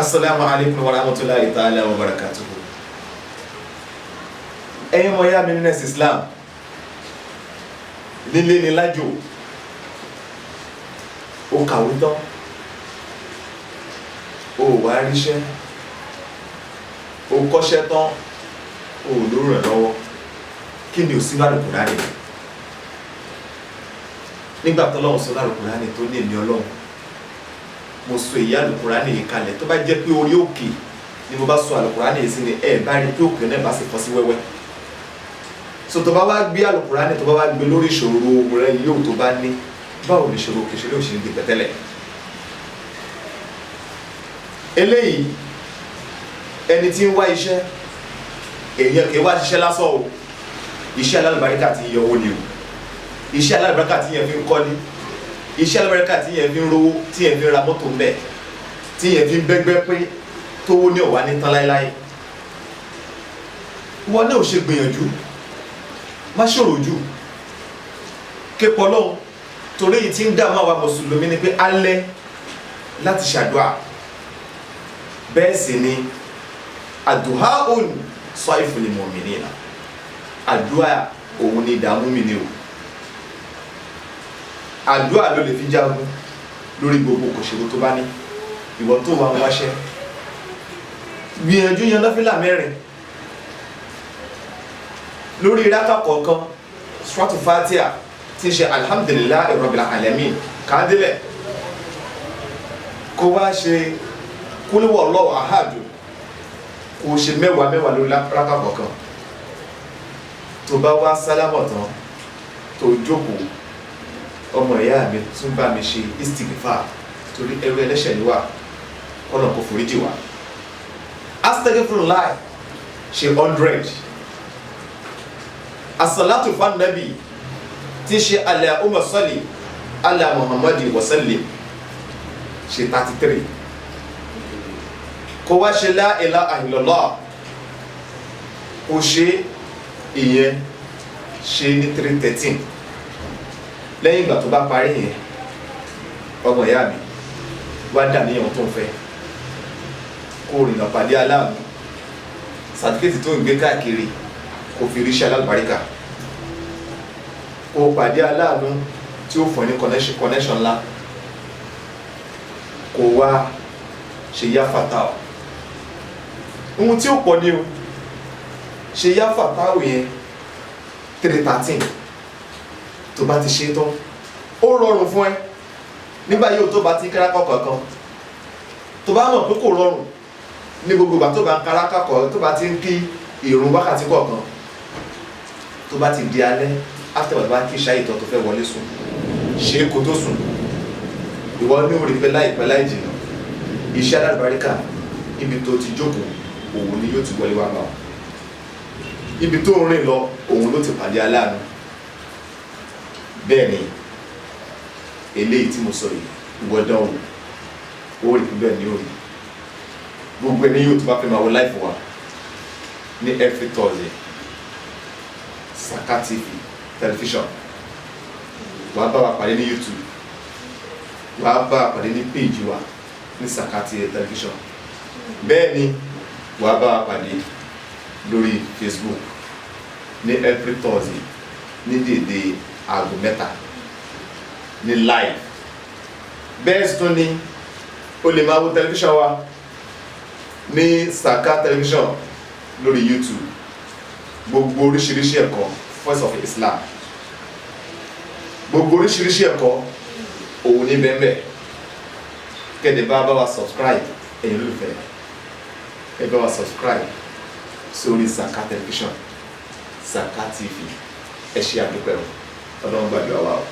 Assalamu alaikum wa rahmatulahi ta'ala wa barakatuhu. Ẹ̀yin ọmọ ìyá mi nínú ẹ̀sìn Islam, lílé ni lájò. Ó kàwé tán, ó wá ríṣẹ́, ó kọ́ṣẹ́ tán, ó lóró rẹ̀ lọ́wọ́. Kí ni ò sí nínú Àlùkùránì? Nígbà tó lọ́wọ́ sọ ní Àlùkùránì tó ní, "Èmi Ọlọ́run, mo sọ èyí Àlùkùránì yìí kalẹ̀. Tó bá jẹ́ pé orí òkè ni mo bá sọ Àlùkùránì yìí sí ni, ẹ bá rí pé òkè náà bá sì fọ́ sí wẹ́wẹ́." So tó bá wá gbé Àlùkùránì, tó bá wá gbé lórí ìṣòro rẹ yóò tó bá ní, báwo ni ìṣòro òkè ṣe lè ṣe di pẹ̀tẹ́lẹ̀? Eléyìí, ẹni tí ń wá iṣẹ́, èèyàn kì í wá ṣiṣẹ́ lásán o. Iṣẹ́ alálùbáríkà tí ń yọ owó ni o, iṣẹ́ alálùbáríkà tí yẹn fi ń kọ́lé, iṣẹ́ alálùbáríkà tí yẹn fi ń rówó, tí yẹn fi ń ra mọ́tò ń bẹ̀, tí yẹn fi ń bẹ́gbẹ́ pé tówó ní ọ̀wá ní tán láéláé. Wọn náà ò ṣe gbìyànjú, má ṣòro jù, képọ̀ lọ́hùn, torí èyí tí ń dààmú àwa mùsùlùmí ni pé alẹ́ láti ṣàdúà. Bẹ́ẹ̀ sì ni àdùhá òun sọ ìfúnni mọ̀mìnira, àdúà òun ni ìdààmú mi ni o. Àdúà ló lè fi jagun lórí gbogbo kòṣòro tó bá ní. Ìwọ tó wà ń wáṣẹ́, gbìyànjú yan náfìlà 4 lórí rákà kọ̀ọ̀kan, suratu Fatiha, tí ń ṣe alhamdulillahi rabbil alamin kàádìlẹ̀, kó wá ṣe kúlúwọ̀ Allahu ahadu, kó ṣe mẹ́wàá mẹ́wàá lórí rákà kọ̀ọ̀kan. Tó bá wá sálámọ̀ tán, tó jókòó, ọmọ ìyá mi, tún bá mi ṣe istighfar, torí ẹrú ẹlẹ́ṣẹ̀ ni wà, kọ́nà kó foríjì wá. Astaghfirullah, ṣe 100. Asalatu fanabi, tí ṣe Allahumma salli ala Muhammadi wa sallim, ṣe 33. Kó wá ṣe la ilaha illallah, kó ṣe ìyẹn, ṣe ní 313. Lẹ́yìn ìgbà tó bá parí yẹn, ọmọ ìyá mi, wá dà níyàn tó ń fẹ́, kó rìnà pàdé aláàánú, sàtífíkẹ́tì tó ń gbé káàkiri, kó fi ríṣẹ́ alábàríkà, kó pàdé aláàánú tí ó fún ẹ ní connection ńlá, kó wá ṣe yá fatah. Ohun tí ó pọ̀ ní o ṣe yá fatah yẹn 313. Tó bá ti ṣe tán, ó rọrùn fún ẹ nígbà yóò tó bá ti kárákọ kankan. Tó bá mọ̀ pé kò rọrùn ní gbogbo ìgbà tó bá ń kárákọ, tó bá ti ń kí ìrun wákàtí kọ̀ọ̀kan, tó bá ti di alẹ́, after tó bá kí ṣáà ìtọ́, tó fẹ́ wọlé sùn, ṣe é kó tó sùn. Ìwọ ní orí pé láìpẹ́ láì jìnnà, iṣẹ́ alálùbáríkà, ibi tó ti jókòó, òun ni yóò ti wọlé wá bá ọ. Ibi tó ń rìn lọ, òun ló ti pàdé aláàánú. Bẹ́ẹ̀ ni eléyìí tí mo sọ yìí, ìwọ dán wò, ó rí bẹ́ẹ̀ ni ó rí. Gbogbo ẹni yóò tó bá fẹ́ máa wo live wa ní every Thursday, Saka TV television, wàá bá wa pàdé ní YouTube, wàá bá wa pàdé ní page wa ní Saka TV television. Bẹ́ẹ̀ ni wàá bá wa pàdé lórí Facebook ní every Thursday ní dédé aago 3 ní live. Bẹ́ẹ̀ sì tún ni o lè máa wo tẹlifíṣàn wa ní Saka Television lórí YouTube. Gbogbo oríṣiríṣi ẹ̀kọ́, Voice of Islam, gbogbo oríṣiríṣi ẹ̀kọ́ òun ní bẹ́ẹ̀. Kẹ́dẹ̀ bá wa subscribe. Ẹ̀yin olólùfẹ́, ẹ bá wa subscribe sórí Saka Television, Saka TV. Ẹ ṣe, àdúpẹ́ o. Ọlọ́run gbàdúrà wa o.